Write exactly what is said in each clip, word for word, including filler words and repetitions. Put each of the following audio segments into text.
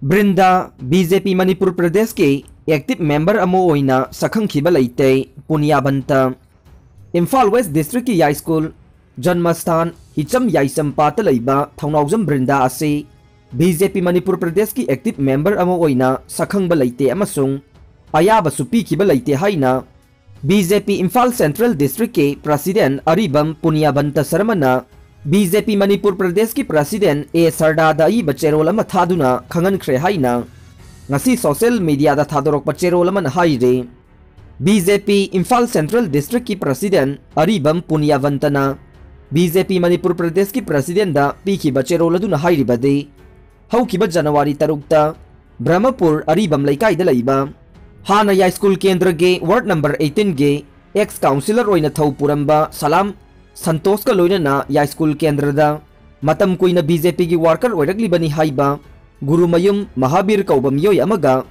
ꯕ꯭ꯔꯤꯟꯗꯥ, B J P Manipur ꯄ꯭ꯔꯗꯦꯁꯀꯤ active member ꯑꯃ ꯑꯣꯏꯅ ꯁꯛꯈꯪꯈꯤꯕ ꯂꯩꯇꯦ, ꯄꯨꯅꯤꯌꯥꯕꯟꯇ꯫ ꯏꯝꯐꯥꯜ ꯋꯦꯁ ꯗꯤꯁꯇ꯭ꯔꯤꯛꯀꯤ ꯌꯥꯏꯁ꯭ꯀꯨꯜ, ꯖꯟꯃꯁꯊꯥꯟ, ꯍꯤꯆꯝ ꯌꯥꯏꯁꯝꯄꯥꯠꯇ ꯂꯩꯕ ꯊꯧꯅꯥꯎꯖꯝ ꯕ꯭ꯔꯤꯟꯗꯥ ꯑꯁꯤ ꯕꯤ ꯖꯦ ꯄꯤ ꯃꯅꯤꯄꯨꯔ ꯄ꯭ꯔꯗꯦꯁꯀꯤ ꯑꯦꯛꯇꯤꯚ ꯃꯦꯝꯕꯔ ꯑꯃ ꯑꯣꯏꯅ ꯁꯛꯈꯪꯕ ꯂꯩꯇꯦ ꯑꯃꯁꯨꯡ ꯑꯌꯥꯕꯁꯨ ꯄꯤꯈꯤꯕ ꯂꯩꯇꯦ ꯍꯥꯏꯅ ꯕꯤ ꯖꯦ ꯄꯤ ꯏꯝꯐꯥꯜ ꯁꯦꯟꯇ꯭ꯔꯦꯜ ꯗꯤꯁꯇ꯭ꯔꯤꯛꯀꯤ ꯄ꯭ꯔꯁꯤꯗꯦꯟ ꯑꯔꯤꯕꯝ ꯄꯨꯅꯤꯌꯥꯕꯟꯇ ꯁꯔꯃꯅ ꯕꯤ ꯖꯦ ꯄꯤ ꯃꯅꯤꯄꯨꯔ ꯄ꯭ꯔꯗꯦꯁꯀꯤ ꯄ꯭ꯔꯁꯤꯗꯦꯟ ꯑꯦ ꯁꯔꯗꯥꯗ ꯑꯏꯕ ꯆꯦꯔꯣꯜ ꯑꯃ ꯊꯥꯗꯨꯅ ꯈꯪꯍꯟꯈ꯭ꯔꯦ ꯍꯥꯏꯅ ꯉꯁꯤ ꯁꯣꯁꯤꯌꯦꯜ ꯃꯤꯗꯤꯌꯥꯗ ꯊꯥꯗꯣꯔꯛꯄ ꯆꯦꯔꯣꯜ ꯑꯃꯅ ꯍꯥꯏꯔꯤ꯫ ꯕꯤ ꯖꯦ ꯄꯤ ꯏꯝꯐꯥꯜ ꯁꯦꯟꯇ꯭ꯔꯦꯜ ꯗꯤꯁꯇ꯭ꯔꯤꯛꯀꯤ ꯄ꯭ꯔꯁꯤꯗꯦꯟ ꯑꯔꯤꯕꯝ ꯄꯨꯅꯤꯌꯥꯕꯟꯇꯅ ꯕꯤ ꯖꯦ ꯄꯤ ꯃꯅꯤꯄꯨꯔ ꯄ꯭ꯔꯗꯦꯁꯀꯤ ꯄ꯭ꯔꯁꯤꯗꯦꯟꯗ ꯄꯤꯈꯤꯕ ꯆꯦꯔꯣꯜ ꯑꯗꯨꯅ ꯍꯥꯏꯔꯤꯕꯗꯤ, ꯍꯧꯈꯤꯕ ꯖꯅꯋꯥꯔꯤ ꯇꯔꯨꯛꯇ ꯕ꯭ꯔꯍꯃꯄꯨꯔ ꯑꯔꯤꯕꯝ ꯂꯩꯀꯥꯏꯗ ꯂꯩꯕ ꯍꯥꯟꯅ ꯌꯥꯏꯁ꯭ꯀꯨꯜ ꯀꯦꯟꯗ꯭ꯔꯒꯤ ꯋꯥꯔꯗ ꯅꯝꯕꯔ ꯑꯩꯠꯇꯤꯟꯒꯤ ꯑꯦꯛꯁ ꯀꯥꯎꯟꯁꯤꯂꯔ ꯑꯣꯏꯅ ꯊꯧ ꯄꯨꯔꯝꯕ ꯁꯂꯥꯝ ꯁꯟꯇꯣꯁꯀ ꯂꯣꯏꯅꯅ ꯌꯥꯏꯁ꯭ꯀꯨꯜ ꯀꯦꯟꯗ꯭ꯔꯗ ꯃꯇꯝ ꯀꯨꯏꯅ ꯕꯤ ꯖꯦ ꯄꯤꯒꯤ ꯋꯥꯔꯀꯔ ꯑꯣꯏꯔꯛꯂꯤꯕꯅꯤ ꯍꯥꯏꯕ ꯒꯨꯔꯨꯃꯌꯨꯝ ꯃꯍꯥꯕꯤꯔ ꯀꯧꯕ ꯃꯤꯑꯣꯏ ꯑꯃꯒ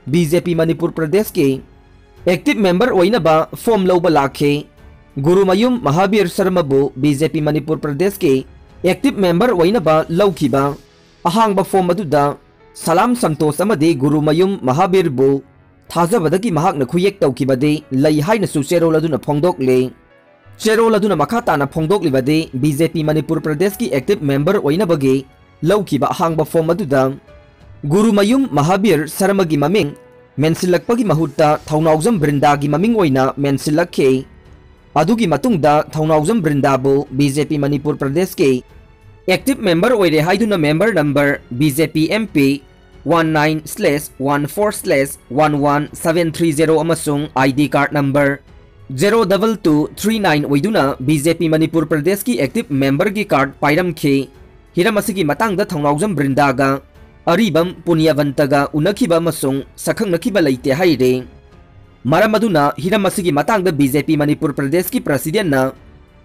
ꯕꯤ ꯖꯦ ꯄꯤ ꯃꯅꯤꯄꯨꯔ ꯄ꯭ꯔꯗꯦꯁꯀꯤ ꯑꯦꯛꯇꯤꯚ ꯃꯦꯝꯕꯔ ꯑꯣꯏꯅꯕ ꯐꯣꯔꯝ ꯂꯧꯕ ꯂꯥꯛꯈꯤ꯫ Gurumayum Mahavir ꯁꯔꯃꯕꯨ B J P Manipur ꯄ꯭ꯔꯗꯦꯁꯀꯤ ꯑꯦꯛꯇꯤꯚ ꯃꯦꯝꯕꯔ ꯑꯣꯏꯅꯕ ꯂꯧꯈꯤꯕ ꯑꯍꯥꯡꯕ ꯐꯣꯔꯝ ꯑꯗꯨꯗ ꯁꯂꯥꯝ ꯁꯟꯇꯣꯁ ꯑꯃꯗꯤ ꯒꯨꯔꯨꯃꯌꯨꯝ ꯃꯍꯥꯕꯤꯔꯕꯨ ꯊꯥꯖꯕꯗꯒꯤ ꯃꯍꯥꯛꯅ ꯈꯨꯌꯦꯛ ꯇꯧꯈꯤꯕꯗꯤ ꯂꯩ ꯍꯥꯏꯅꯁꯨ ꯆꯦꯔꯣꯜ ꯑꯗꯨꯅ ꯐꯣꯡꯗꯣꯛꯂꯤ꯫ ꯆꯦꯔꯣꯜ ꯑꯗꯨꯅ ꯃꯈꯥ ꯇꯥꯅ ꯐꯣꯡꯗꯣꯛꯂꯤꯕꯗꯤ, ꯕꯤ ꯖꯦ ꯄꯤ ꯃꯅꯤꯄꯨꯔ ꯄ꯭ꯔꯗꯦꯁꯀꯤ ꯑꯦꯛꯇꯤꯚ ꯃꯦꯝꯕꯔ ꯑꯣꯏꯅꯕꯒꯤ ꯂꯧꯈꯤꯕ ꯑꯍꯥꯡꯕ ꯐꯣꯔꯝ ꯑꯗꯨꯗ ꯒꯨꯔꯨꯃꯌꯨꯝ ꯃꯍꯥꯕꯤꯔ ꯁꯔꯃꯒꯤ ꯃꯃꯤꯡ ꯃꯦꯟꯁꯤꯜꯂꯛꯄꯒꯤ ꯃꯍꯨꯠꯇ ꯊꯧꯅꯥꯎꯖꯝ ꯕ꯭ꯔꯤꯟꯗꯥꯒꯤ ꯃꯃꯤꯡ ꯑꯣꯏꯅ ꯃꯦꯟꯁꯤꯜꯂꯛꯈꯤ꯫ ꯑꯗꯨꯒꯤ ꯃꯇꯨꯡꯗ ꯊꯧꯅꯥꯎꯖꯝ ꯕ꯭ꯔꯤꯟꯗꯥꯕꯨ ꯕꯤ ꯖꯦ ꯄꯤ ꯃꯅꯤꯄꯨꯔ ꯄ꯭ꯔꯗꯦꯁꯀꯤ ꯑꯦꯛꯇꯤꯚ ꯃꯦꯝꯕꯔ ꯑꯣꯏꯔꯦ ꯍꯥꯏꯗꯨꯅ member number B J P M P one nine slash one four slash one one seven three zero ꯑꯃꯁꯨꯡ I D card number zero double two three nine ꯑꯣꯏꯗꯨꯅ B J P Manipur ꯄ꯭ꯔꯗꯦꯁꯀꯤ active ꯃꯦꯝꯕꯔꯒꯤ card ꯄꯥꯏꯔꯝꯈꯤ꯫ ꯍꯤꯔꯝ ꯑꯁꯤꯒꯤ ꯃꯇꯥꯡꯗ ꯊꯧꯅꯥꯎꯖꯝ ꯕ꯭ꯔꯤꯟꯗꯥꯒ ꯑꯔꯤꯕꯝ ꯄꯨꯅꯤꯌꯥꯕꯟꯇꯒ ꯎꯅꯈꯤꯕ ꯑꯃꯁꯨꯡ ꯁꯛꯈꯪꯅꯈꯤꯕ ꯂꯩꯇꯦ ꯍꯥꯏꯔꯤ꯫ ꯃꯔꯝ ꯑꯗꯨꯅ ꯍꯤꯔꯝ ꯑꯁꯤꯒꯤ ꯃꯇꯥꯡꯗ ꯕꯤ ꯖꯦ ꯄꯤ ꯃꯅꯤꯄꯨꯔ ꯄ꯭ꯔꯗꯦꯁꯀꯤ ꯄ꯭ꯔꯁꯤꯗꯦꯟꯅ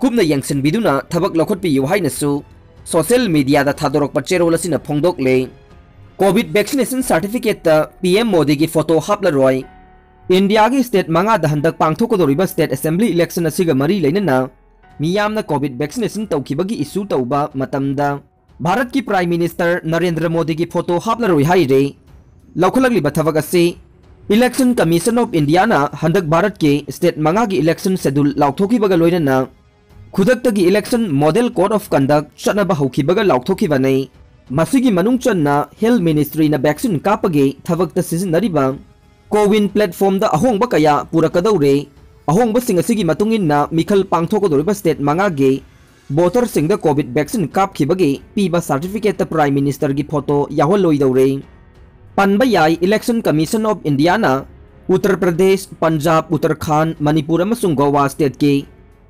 ꯀꯨꯞꯅ ꯌꯦꯡꯁꯤꯟꯕꯤꯗꯨꯅ ꯊꯕꯛ ꯂꯧꯈꯠꯄꯤꯌꯨ ꯍꯥꯏꯅꯁꯨ ꯁꯣꯁꯤꯌꯦꯜ ꯃꯤꯗꯤꯌꯥꯗ ꯊꯥꯗꯣꯔꯛꯄ ꯆꯦꯔꯣꯜ ꯑꯁꯤꯅ ꯐꯣꯡꯗꯣꯛꯂꯦ꯫ ꯀꯣꯚꯤꯗ ꯚꯦꯛꯁꯤꯅꯦꯁꯟ ꯁꯥꯔꯇꯤꯐꯤꯀꯦꯠꯇ ꯄꯤ ꯑꯦꯝ ꯃꯣꯗꯤꯒꯤ ꯐꯣꯇꯣ ꯍꯥꯞꯂꯔꯣꯏ꯫ ꯏꯟꯗꯤꯌꯥꯒꯤ ꯁ꯭ꯇꯦꯠ ꯃꯉꯥꯗ ꯍꯟꯗꯛ ꯄꯥꯡꯊꯣꯛꯀꯗꯧꯔꯤꯕ ꯁ꯭ꯇꯦꯠ ꯑꯦꯁꯦꯝꯕ꯭ꯂꯤ ꯏꯂꯦꯛꯁꯟ ꯑꯁꯤꯒ ꯃꯔꯤ ꯂꯩꯅꯅ ꯃꯤꯌꯥꯝꯅ ꯀꯣꯚꯤꯗ ꯚꯦꯛꯁꯤꯅꯦꯁꯟ ꯇꯧꯈꯤꯕꯒꯤ ꯏꯁꯨ ꯇꯧꯕ ꯃꯇꯝꯗ ꯚꯥꯔꯠꯀꯤ Prime Minister ꯅꯔꯦꯟꯗ꯭ꯔ ꯃꯣꯗꯤꯒꯤ ꯐꯣꯇꯣ ꯍꯥꯞꯂꯔꯣꯏ ꯍꯥꯏꯔꯦ꯫ ꯂꯧꯈꯠꯂꯛꯂꯤꯕ ꯊꯕꯛ ꯑꯁꯤ Election Commission of Indiaꯅ ꯍꯟꯗꯛ ꯚꯥꯔꯠꯀꯤ state ꯃꯉꯥꯒꯤ election schedule ꯂꯥꯎꯊꯣꯛꯈꯤꯕꯒ ꯂꯣꯏꯅꯅ ꯈꯨꯗꯛꯇꯒꯤ election model code of conduct ꯆꯠꯅꯕ ꯍꯧꯈꯤꯕꯒ ꯂꯥꯎꯊꯣꯛꯈꯤꯕꯅꯤ꯫ ꯃꯁꯤꯒꯤ ꯃꯅꯨꯡ ꯆꯟꯅ Health Ministryꯅ vaccine ꯀꯥꯞꯄꯒꯤ ꯊꯕꯛꯇ ꯁꯤꯖꯤꯟꯅꯔꯤꯕ CoWIN platformꯗ ꯑꯍꯣꯡꯕ ꯀꯌꯥ ꯄꯨꯔꯛꯀꯗꯧꯔꯦ꯫ ꯑꯍꯣꯡꯕꯁꯤꯡ ꯑꯁꯤꯒꯤ ꯃꯇꯨꯡ ꯏꯟꯅ ꯃꯤꯈꯜ ꯄꯥꯡꯊꯣꯛꯀꯗꯧꯔꯤꯕ state ꯃꯉꯥꯒꯤ voterꯁꯤꯡꯗ COVID vaccine ꯀꯥꯞꯈꯤꯕꯒꯤ ꯄꯤꯕ certificateꯇ Prime Ministerꯒꯤ ꯐꯣꯇꯣ ꯌꯥꯎꯍꯜꯂꯣꯏꯗꯧꯔꯦ꯫ ꯄꯟꯕ ꯌꯥꯏ, Election Commission of Indiaꯅ Uttar Pradesh, Punjab, Uttarakhand, Manipur ꯑꯃꯁꯨꯡ ꯒꯣꯋꯥ stateꯀꯤ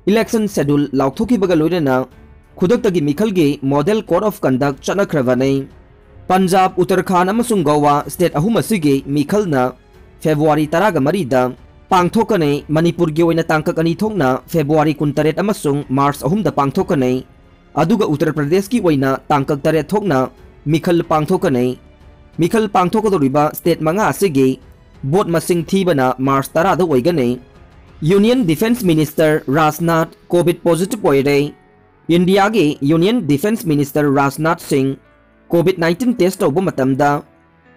election schedule ꯂꯥꯎꯊꯣꯛꯈꯤꯕꯒ ꯂꯣꯏꯅꯅ ꯈꯨꯗꯛꯇꯒꯤ ꯃꯤꯈꯜꯒꯤ model code of conduct ꯆꯠꯅꯈ꯭ꯔꯕꯅꯤ꯫ Punjab, Uttarakhand ꯑꯃꯁꯨꯡ ꯒꯣꯋꯥ state ꯑꯍꯨꯝ ꯑꯁꯤꯒꯤ ꯃꯤꯈꯜꯅ February ꯇꯔꯥꯒ ꯃꯔꯤꯗ ꯄꯥꯡꯊꯣꯛꯀꯅꯤ꯫ ꯃꯅꯤꯄꯨꯔꯒꯤ ꯑꯣꯏꯅ ꯇꯥꯡꯀꯛ ꯑꯅꯤ ꯊꯣꯛꯅ February ꯀꯨꯟꯇꯔꯦꯠ ꯑꯃꯁꯨꯡ March ꯑꯍꯨꯝꯗ ꯄꯥꯡꯊꯣꯛꯀꯅꯤ꯫ ꯑꯗꯨꯒ ꯎꯠꯇꯔ ꯄ꯭ꯔꯗꯦꯁꯀꯤ ꯑꯣꯏꯅ ꯇꯥꯡꯀꯛ ꯇꯔꯦꯠ ꯊꯣꯛꯅ ꯃꯤꯈꯜ ꯄꯥꯡꯊꯣꯛꯀꯅꯤ꯫ ꯃꯤꯈꯜ ꯄꯥꯡꯊꯣꯛꯀꯗꯧꯔꯤꯕ state ꯃꯉꯥ ꯑꯁꯤꯒꯤ vote ꯃꯁꯤꯡ ꯊꯤꯕꯅ March ꯇꯔꯥꯗ ꯑꯣꯏꯒꯅꯤ꯫ Union Defence Minister Rajnath COVID positive ꯑꯣꯏꯔꯦ꯫ ꯏꯟꯗꯤꯌꯥꯒꯤ Union Defence Minister ꯔꯥꯖꯅꯥꯊ ꯁꯤꯡ COVID nineteen test ꯇꯧꯕ ꯃꯇꯝꯗ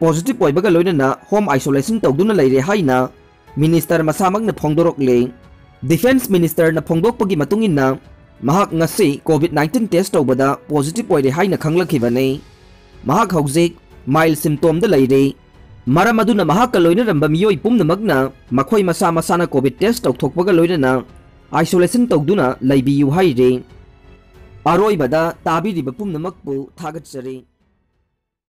positive ꯑꯣꯏꯕꯒ ꯂꯣꯏꯅꯅ home isolation ꯇꯧꯗꯨꯅ ꯂꯩꯔꯦ ꯍꯥꯏꯅ minister ꯃꯁꯥꯃꯛꯅ ꯐꯣꯡꯗꯣꯔꯛꯂꯦ꯫ Defence Ministerꯅ ꯐꯣꯡꯗꯣꯛꯄꯒꯤ ꯃꯇꯨꯡ ꯏꯟꯅ ꯃꯍꯥꯛ ꯉꯁꯤ COVID nineteen test ꯇꯧꯕꯗ positive ꯑꯣꯏꯔꯦ ꯍꯥꯏꯅ ꯈꯪꯂꯛꯈꯤꯕꯅꯤ꯫ ꯃꯍꯥꯛ ꯍꯧꯖꯤꯛ mild symptomꯗ ꯂꯩꯔꯦ꯫ ꯃꯔꯝ ꯑꯗꯨꯅ ꯃꯍꯥꯛꯀ ꯂꯣꯏꯅꯔꯝꯕ ꯃꯤꯑꯣꯏ ꯄꯨꯝꯅꯃꯛꯅ ꯃꯈꯣꯏ ꯃꯁꯥ ꯃꯁꯥꯅ COVID test ꯇꯧꯊꯣꯛꯄꯒ ꯂꯣꯏꯅꯅ isolation ꯇꯧꯗꯨꯅ ꯂꯩꯕꯤꯌꯨ ꯍꯥꯏꯔꯤ꯫ ꯑꯔꯣꯏꯕꯗ ꯇꯥꯕꯤꯔꯤꯕ ꯄꯨꯝꯅꯃꯛꯄꯨ ꯊꯥꯒꯠꯆꯔꯤ꯫